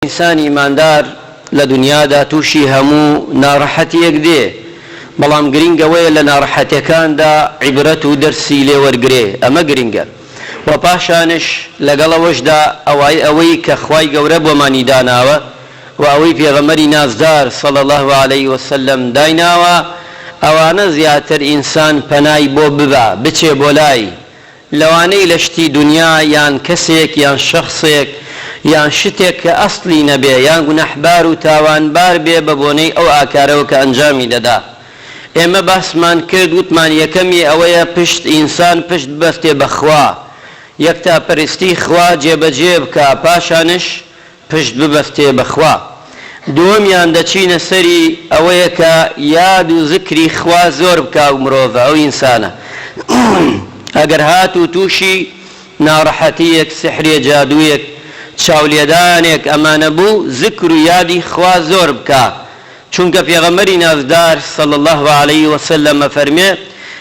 ئینسانی ئیماندار لە دونیادا تووشی هەموو ناڕەحەتیەک دێ، بەڵام گرینگ ئەوەیە لە ناڕەحەتیەکاندا عیبرەت و دەرسی لێ وەرگرێ، ئەمە گرینگە. وە پاشانش لەگەڵ ئەوەشدا ئەوای ئەوەی کە خوای گەورە بۆمانی داناوە و ئەوەی پێغەمبەری نازدار صلی اللە علیە وسلم دایناوە ئەوانە زیاتر ئینسان پەنای بۆ ببا بچێ بۆ لای لەوانەی لە شتی دونیا یان کەسێک یان شەخسێک یان شتێک کە ئەسڵی نەبێ یان گوناحبار و تاوانبار بێ بە بۆنەی ئەو ئاکارەوە کە ئەنجامی دەدا. ئێمە باسمان کرد وتمان یەکەمی ئەوەیە پشت ئینسان پشت ببەستێ بە خوا یەکتاپەرستی خوا جێبەجێ بکا پاشانش پشت ببەستێ بە خوا. دووەمیان دەچینە سەری ئەوەیە کە یاد و زکری خوا زۆر بکا ئەو مرۆڤە ئەو ئینسانە ئەگەر هاتوو تووشی ناڕەحەتییەک سحرێ جادوویەک چاولێدانێک ئەمانە بوو زکر و یادی خوا زۆر بکا چونکە پێغەمبەری نازدار صلی اللە علیه وسلم ئەفەرمێ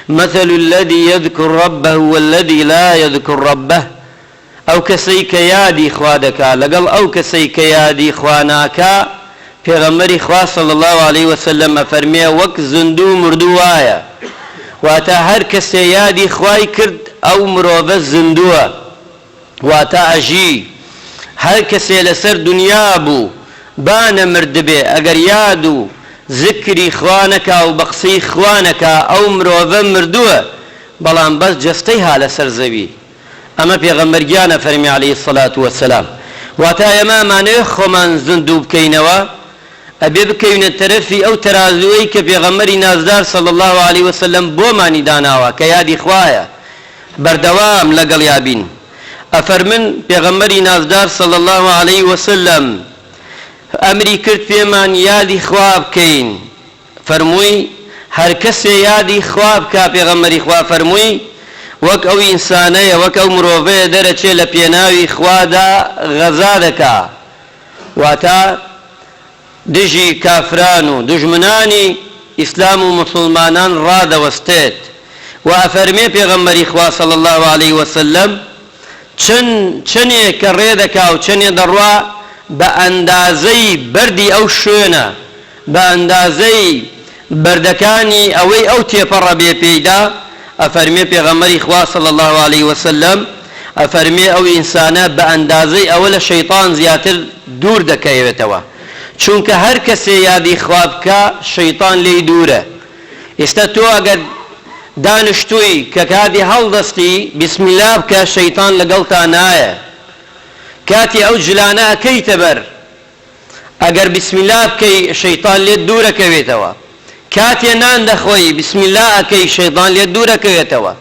مثل الذی یذکر ربه والذی لا یذکر ربه ئەو کەسەی کە یادی خوا دەکا لەگەڵ ئەو کەسەی کە یادی خوا ناکا پێغەمبەری خوا صلی اللە علیە وسلم ئەفەرمێ وەک زیندوو و مردوو وایە واتە هەر کەسێ یادی خوای کرد ئەو مرۆڤە زیندووە واتە ئەژی هەر کەسێ لەسەر دونیا بوو با نەمردبێ ئەگەر یاد و زکری خوا نەکا و بە قسەی خوا نەکا ئەو مرۆڤە مردووە بەڵام بەس جەستەی ها لەسەر زەوی ئەمە پێغەمبەر گیان ئەفەرمێ علیە الصلوە والسلام واتە ئێمە ئەمانەوێ خۆمان زیندوو بکەینەوە ئەبێ بکەوینە تەرەفی ئەو تەرازووەی کە پێغەمبەری نازدار صلی اللە علیە وسلم بۆمانی داناوە کە یادی خوایە بەردەوام لەگەڵیا بین ئەفەرمن پێغەمبەری نازدار صلی اللە علیە وسلم ئەمری کرد پێمان یادی خوا بکەین فەرمووی، هەرکەسێ یادی خوا بکا پێغەمبەری خوا فەرمووی، وەک ئەو ئینسانەیە وەک ئەو مرۆڤەیە دەرەچێ لە پێناوی خوادا غەزا دەکا واتە دژی کافران و دوژمنانی ئیسلام و موسوڵمانان ڕادەوەستێت وە ئەفەرمێ پێغەمبەری خوا صلی اللە علیە وسلم چەند چەنێ کە ڕێ دەکا و چەنێ دەڕوا بە ئەندازەی بەردی ئەو شوێنە بە ئەندازەی بەردەکانی ئەوەی ئەو تێپەڕە بێ پێیدا، ئەفەرمێ پێغەمبەری خوا صلی اللە علیە وسلم ئەفەرمێ ئەو ئینسانە بە ئەندازەی ئەوە لە شەیتان زیاتر دوور دەکەوێتەوە، چونکە هەر کەسێ یادی خوا بکا شەیتان لێی دوورە، ئیستا تۆ ئەگەر دانشتووی کە کاتی هەڵدەستی بسم اللە بکە شەیتان لەگەڵتا نایە، کاتی ئەو جلانە ئەکەیتە بەر ئەگەر بسم اللە بکەی شەیتان لێت دوورەکەوێتەوە کاتێ نان دەخۆی بسم اللە ئەکەی شەیتان لێت دوورەکەوێتەوە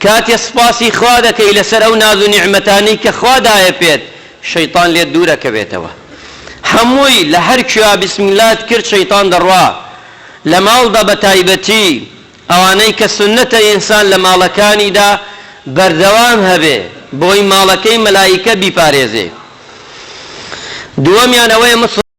کاتێ سوپاسی خوا دەکەی لەسەر ئەو ناز و نیعمەتانەی کە خوا دایە پێت شەیتان لێت دوورەکەوێتەوە هەمووی لە هەر کوێ بسم اللەت کرد شەیتان دەڕوا لە ماڵدا بە تایبەتی ئەوانەی کە سوننەتە ئینسان لە ماڵەکانیدا بەردەوام هەبێ بۆی ماڵەکەی مەلائیکە بیپارێزێ دووەمیان ئەوەیە.